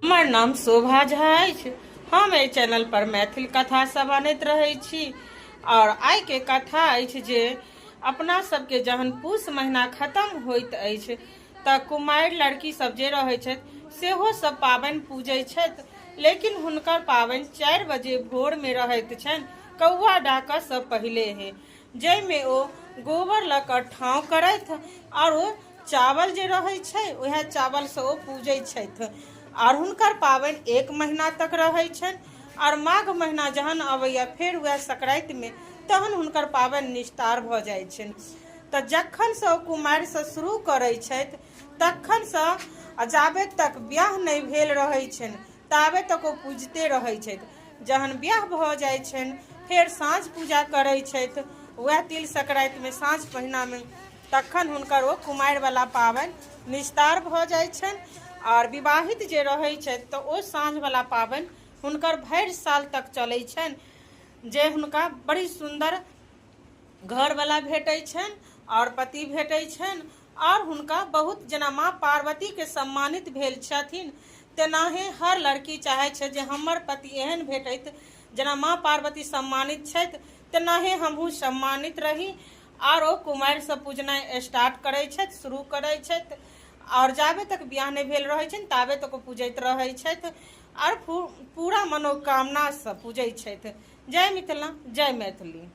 हमर नाम शोभा झा अछि। हम एहि चैनल पर मैथिल कथा सब अनैत रहै छी आओर आइके कथा अछि जे अपना सबके जहन पूस महीना खत्म होइत अछि तऽ कुमारि लड़की सब जे रहै छथि सेहो सब पाबनि पूजै छथि, लेकिन हुनकर पाबनि 4 बजे भोर में रहैत छनि, कौआ डाकऽ सँ पहिले हे, जाहिमे ओ गोबर लऽ कऽ ठाँव करथि आओर ओ चावल जे रहै छै उएह चावलसँ ओ पूजै छथि आओर हुनकर पाबनि एक महीना तक रहै छनि। आओर माघ महीना जहन अबैए फेर उएह सकरातिमे तहन हुनकर पाबनि निस्तार भऽ जाइ छनि। तऽ जखनसँ ओ कुमारिसँ शुरू करै छथि तखनसँ आ जाबे तक बियाह नहि भेल रहै छनि ताबे तक ओ पूजिते रहै छथि। जहन बियाह भऽ जाइ छनि फेर साँझ पूजा करै छथि उएह तिल सकरातिमे साँझ पहिनामे, तखन हुनकर ओ कुमारिवला पाबनि निस्तार भऽ जाइ छनि। आओर विवाहित जे रहै छथि तऽ ओ साँझवला पाबनि हुनकर भरि साल तक चलै छनि, जे हुनका बड़ी सुन्दर घरवला भेटै छनि आओर पति भेटै छनि आओर हुनका बहुत जेना माँ पार्वतीके सम्मानित भेल छथिन तेनाहे हर लड़की चाहै छै जे हमर पति एहन भेटैत जेना माँ पार्वती सम्मानित छथि तेनाहे हमहूँ सम्मानित रही। आओर ओ कुमारिसँ पूजनाइ स्टार्ट करै छथि, शुरू करै छथि आओर जाबे तक बियाह नहि भेल रहै छनि ताबे तक ओ पूजैत रहै छथि आओर पूरा मनोकामनासँ पूजै छथि। जय मिथिला, जय मैथिली।